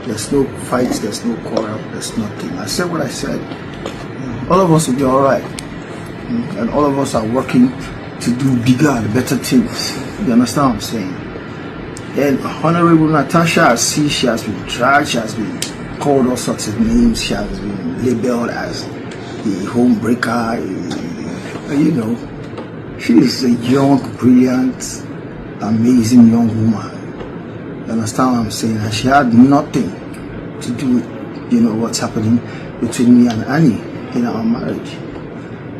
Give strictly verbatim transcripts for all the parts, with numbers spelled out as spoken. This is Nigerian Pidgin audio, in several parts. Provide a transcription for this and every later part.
There's no fights, there's no quarrel, there's nothing. I said what I said. All of us will be all right. Mm, and all of us are working to do bigger and better things. You understand what I'm saying? And Honorable Natasha, I see she has been dragged, she has been called all sorts of names, she has been labeled as the homebreaker, eh, you know. She is a young, brilliant, amazing young woman. You understand what I'm saying? And she had nothing to do with, you know, what's happening between me and Annie in our marriage.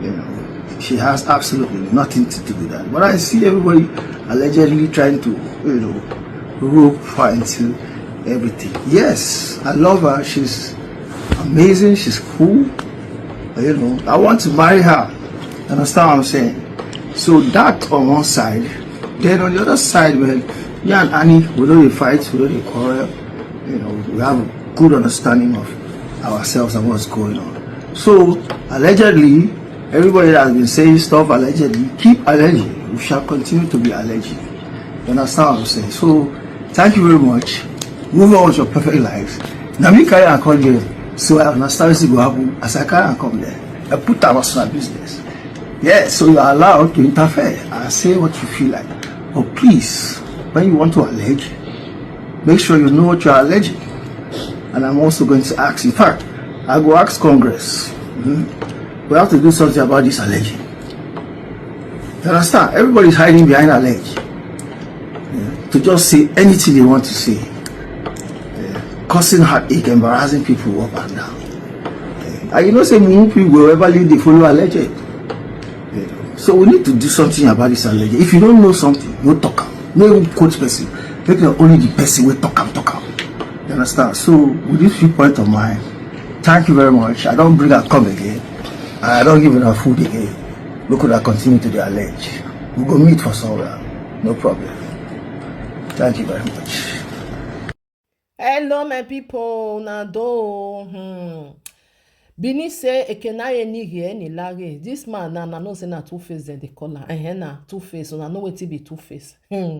You know, she has absolutely nothing to do with that. But I see everybody allegedly trying to, you know, rope her into everything. Yes, I love her. She's amazing. She's cool. You know, I want to marry her. Understand what I'm saying? So that on one side. Then on the other side, when me and Annie, we don't fight, we don't quarrel. You know, we have a good understanding of ourselves and what's going on. So allegedly, everybody that has been saying stuff allegedly, keep alleging. We shall continue to be alleging. You understand what I'm saying? So thank you very much. Move on with your perfect lives. Now me carry and come there. So I understand what go happen as I carry and come there. I put that was my business. Yeah, so you're allowed to interfere and say what you feel like. But please, when you want to allege, make sure you know what you're alleging. And I'm also going to ask, in fact, I go ask Congress. Mhm. We have to do something about this alleging. You understand? Everybody's hiding behind allege. Yeah. To just say anything they want to say. Yeah. Causing heartache, embarrassing people up and down. Yeah. And you know, say mumu people will ever leave, they follow alleged. Yeah. So we need to do something about this alleged. If you don't know something, no talk am. No even quote person. Make na only the person wey talk am talk am. You understand? So with this few point of mine, thank you very much. I don't bring and come again. I don't give una food again. Make una continue to dey allege. We go meet for somewhere. No problem. Thank you very much. Hello, my people. Una do. Hmm. Bini say ekenaye nige ni lage. This man na na know say na two face dem dey call am. Eh, na two face. Una know wetin be two face. Hmm.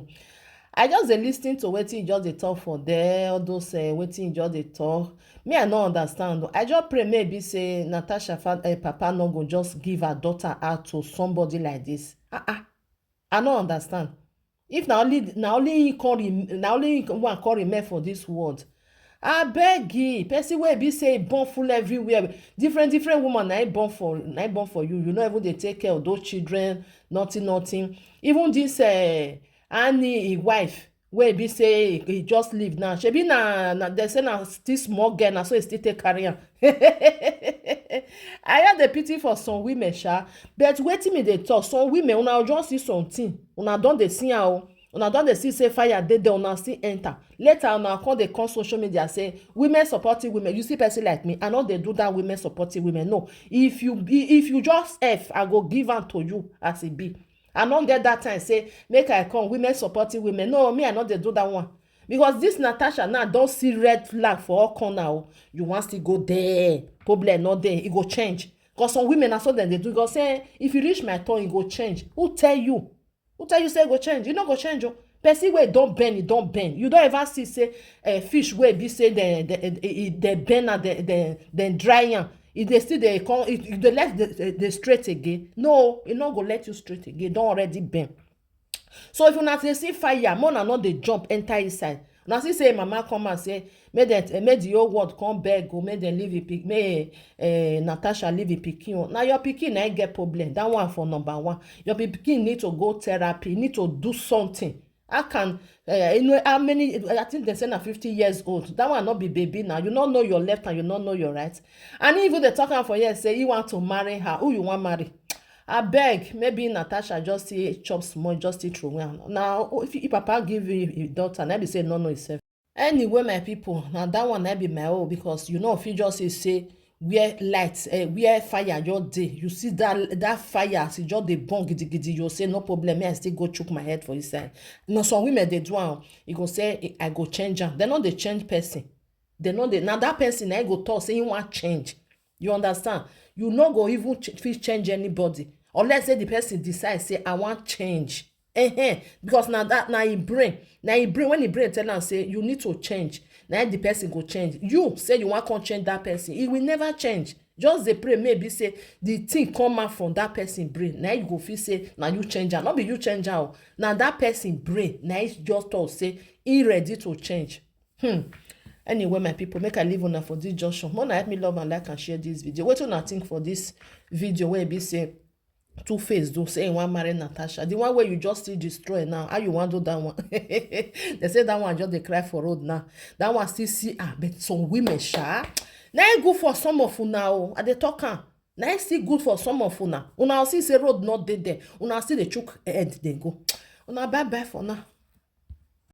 I just dey listen to wetin he just dey talk for there. All those uh, wetin he just dey talk. Me, I no understand. I just pray maybe say Natasha fa- uh, papa no go just give her daughter out to somebody like this. Ah ah. I no understand. If na only na only he come rem- na only he one come remain for this world. Abeg, person wey be say e born full everywhere, different different woman na e born for na e born for you. You no even dey take care of those children, nothing nothing. Even this uh, Annie, his wife, wey be say he just leave now. Shebi na na dem say na still small girl na so he still take carry am. I hear the pity for some women sha, but wetin me dey talk, some women una just see something, una don dey see am o, una don dey see say fire dey there, una still enter. Later una come dey come social media say women supporting women. You see person like me, I no dey do that women supporting women. No, if you be if you just F, I go give am to you as e be. I no get that time say make I come women supporting women. No, me I no dey do that one. Because this Natasha now don see red flag for all corner o. You wan still go there, problem no dey, e go change. Because some women na so dem dey do. Because say if you reach my turn, e go change. Who tell you? Who tell you say e go change? E no go change o. Person wey don bend, e don bend. You don ever see say uh, fish wey be say dem dem dem bend am, dem dem dem dry am, e dey still dey come, e e dey let dey dey straight again? No, e no go let you straight again. E don already bend. So if una dey see fire, make una no dey jump enter inside. Una see say mama come and say make dem make the whole world come beg o, make dem leave e pikin, make eh, Natasha leave e pikin o. Na your pikin na e get problem. That one for number one. Your pikin need to go therapy, need to do something. How can uh, you know how many? I think they say na fifty years old. That one not be baby now. You not know your left and you not know your right. And even they talk am for here say he want to marry her. Who you want marry? I beg, maybe Natasha just see chop small, just see throw am. Now, if, if papa give you your daughter, na be say no no himself. Anyway, my people, now that one na be my own because you know if you just say say where light, uh, where fire your day, you see that that fire as e just dey burn gidigidi, you say no problem, me I still go chook my head for inside. No, some women dey do am. You go say I go change am. They no dey change person. They no dey. Now that person na e go talk say he want change. You understand? You no go even ch- fit change anybody unless say the person decide say I want change. Ehen. Because na that na him brain. Na him brain when him brain tell am say you need to change. Na the person go change. You say you wan come change that person, e will never change. Just dey pray, maybe say the thing come out from that person brain, na you go feel say na you change am. No be you change am o, na that person brain na e just talk say e ready to change. Hmm. Anyway, my people, make I leave una for this junction. Una help me love and like and share this video. Wetin una think for this video wey be say Two Face do, say he wan marry Natasha? The one wey you just see destroy now, how you wan do that one? They say that one just dey cry for road now. That one still see, ah, but some women sha, na e good for some of una o. I dey talk am. Na e still good for some of una. Una see say road no dey there, una still dey chook head dey go. Una bye bye for now.